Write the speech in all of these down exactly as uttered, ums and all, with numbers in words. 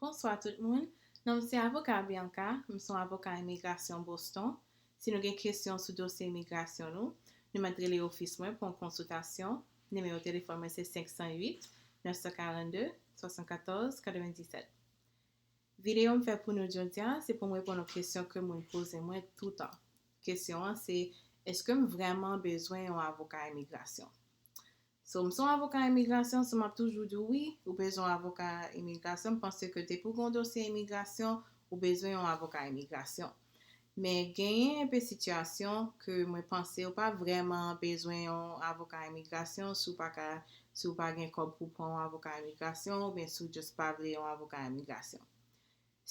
Bonswa tout moun. Non m se avoka Bianca, m se yon avoka imigrasyon Boston. Si nou gen kesyon sou dosye imigrasyon nou, nou mèt rele ofis mwen pou yon konsiltasyon. Nimewo telefòn mwen se senk san uit, nèf san karannde, swasannkatòz, katrevenndisèt. Videyo m fè pou nou jodi a, se pou m reponn yon kesyon ke moun poze mwen toutan. Kesyon an se, èske m vrèman bezwen yon avoka imigrasyon? So, m se yon avoka imigrasyon, so m ap toujou di w wi, ou bezwen yon avoka imigrasyon. M panse ke depi w gen yon dosye imigrasyon, ou bezwen yon avoka imigrasyon. Men genyen enpe sitiyasyon ke mwen panse ou pa vrèman bezwen yon avoka imigrasyon si w pa ka, si w pa gen kòb pou pran yon avoka imigrasyon, oubyen si w just pa vle yon avoka imigrasyon.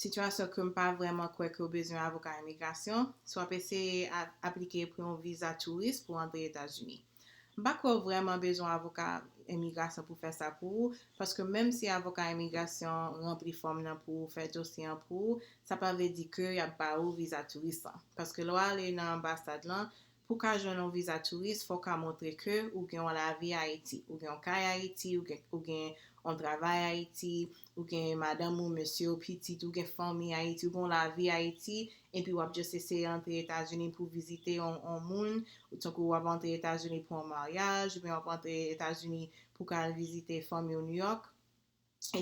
Sitiyasyon ke m pa vrèman kwè ke w bezwen avoka imigrasyon, si w ap eseye a-, aplike pou yon viza touris pou w antre Etazini. M pa kwè w vrèman bezwen avoka imigrasyon pou fè sa pou ou, paske menm si avoka imigrasyon ranpli fòm nan pou ou, fè dosye an pou ou, sa pa vle di ke y ap ba ou viza touris lan. Paske lè w ale nan anbasad lan, pou w ka jwenn yon viza touris, fò w ka montre ke ou gen yon lavi Ayiti, ou gen yon kay Ayiti, ou gen, ou gen yon travay Ayiti, ou gen madanm ou, mesye w, pitit, ou gen fanmi Ayiti, ou gen yon lavi Ayiti, epi w ap just eseye antre Etazini pou vizite yon, yon moun, tankou w ap antre Etazini pou yon maryaj, oubyen w ap antre Etazini pou w ka al vizite fanmi w New York,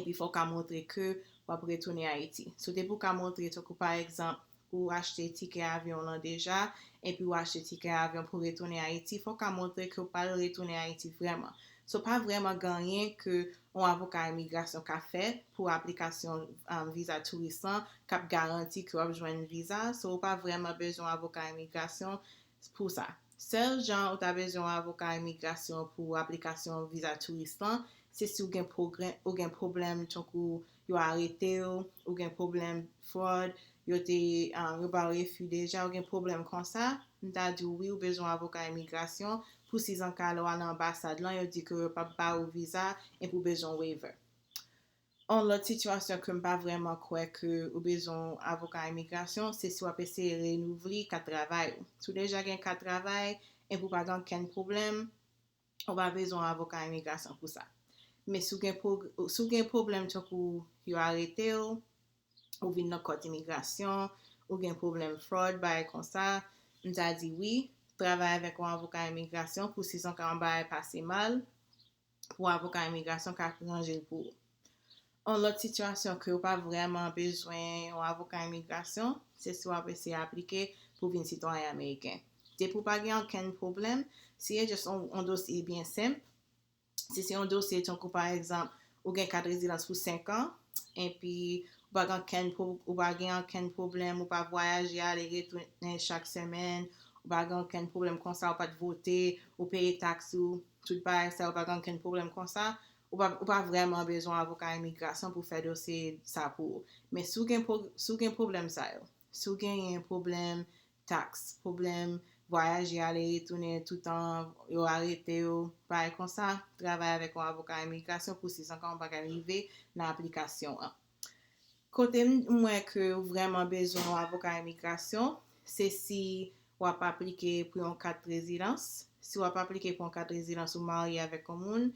epi fò w ka montre ke w ap retounen Ayiti. So, depi w ka montre, tankou pa egzanp, ou achte tikè avyon w lan deja, epi w achte tikè avyon pou w retounen Ayiti, fò w ka montre ke w pral retounen Ayiti vrèman. So, pa vrèman gen anyen ke yon avoka imigrasyon ka fè pou aplikasyon, um, viza touris lan, k ap garanti ke w ap jwenn viza. So, ou pa vrèman bezwen yon avoka imigrasyon pou sa. Sèl jan ou ta bezwen yon avoka imigrasyon pou aplikasyon viza touris lan, se si w gen pwoblè-, ou gen pwoblèm tankou yo arete w, ou gen pwoblèm fròd, yo te, ah, yo ba w refi deja, ou gen pwoblèm konsa, m ta di w wi, ou bezwen yon avoka imigrasyon pou si an ka lè w al nan anbasad lan, yo di ke yo p ap ba ou viza epi w bezwen waiver. Yon lòt sitiyasyon ke m pa vrèman kwè ke ou bezwen yon avoka imigrasyon, se si w ap eseye renouvle kat travay ou. Si w deja gen kat travay epi w pa gen okenn pwoblèm, ou pa bezwen yon avoka imigrasyon pou sa. Men si w gen pwo-, si w gen pwoblèm tankou yo arete w, ou vin nan kòt imigrasyon, ou gen pwoblèm fròd, bagay konsa, m ta di wi, travay avèk yon avoka imigrasyon pou si an ka yon bagay pase mal, pou avoka imigrasyon ka ranje l pou ou. Yon lòt sitiyasyon ke w pa vrèman bezwen yon avoka imigrasyon, se si w ap eseye aplike pou vin sitwayen ameriken. Depi w pa gen okenn pwoblèm, si e just yon, yon dosye byen senp, si se yon dosye tankou pa egzanp, ou gen kat rezidans pou senk an, epi ou pa gen okenn pwo-, ou pa gen okenn pwoblèm, ou pa vwayaje ale retounen chak semèn, ou pa gen okenn pwoblèm konsa, ou pa t vote, ou peye taks ou, tout bagay sa yo, ou pa gen okenn pwoblèm konsa, ou pa, ou pa vrèman bezwen avoka imigrasyon pou fè dosye sa pou ou. Men si w gen pwo-, si w gen pwoblèm sa yo, si w genyen pwoblèm taks, pwoblèm vwayaje ale retounen toutan yo arete w, bagay konsa, travay avèk yon avoka imigrasyon pou si an ka yon bagay rive nan aplikasyon an. Kote m, m wè ke w vrèman bezwen yon avoka imigrasyon, se si w ap aplike pou yon kat rezidans. Si w ap aplike pou yon kat rezidans, ou marye avèk yon moun,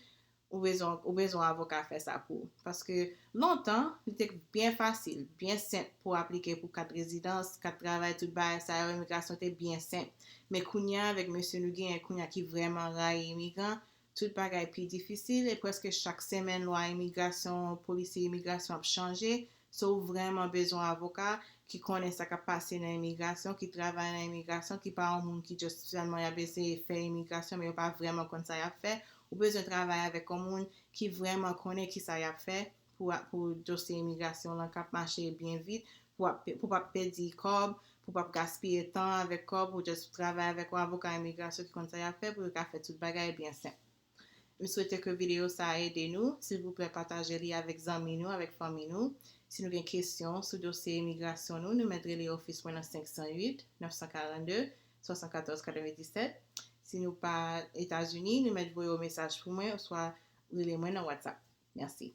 ou bezwen, ou bezwen avoka fè sa pou ou. Paske lontan, li te byen fasil, byen senp pou aplike pou kat rezidans, kat travay, tout bagay sa yo, imigrasyon te byen senp. Men kounye a, avèk mesye nou genyen kounye a ki vrèman rayi imigran, tout bagay pi difisil, e prèske chak semèn lwa imigrasyon, polisi imigrasyon ap chanje. So, ou vrèman bezwen avoka ki konnen sa k ap pase nan imigrasyon, ki travay nan imigrasyon, ki pa yon moun ki just sèlman y ap eseye fè imigrasyon, men yo pa vrèman konn sa y ap fè. Ou bezwen travay avèk yon moun ki vrèman konnen ki sa y ap fè pou, pou dosye imigrasyon lan ka mache byen vit, pou, pou pa pèdi kòb, pou pa gaspiye tan avèk kòb, ou just travay avèk yon avoka imigrasyon ki konn sa y ap fè pou yo ka fè tout bagay byen senp. M swete ke videyo sa a ede nou. Silvouplè, pataje li avèk zanmi nou, avèk fanmi nou. Si nou gen kesyon sou dosye imigrasyon nou, nou mèt rele ofis mwen nan senk san uit, nèf san karannde, swasannkatòz katrevenndisèt. Si nou pa Etazini, nou mèt voye yon mesaj pou mwen oswa rele mwen nan WhatsApp. Mèsi.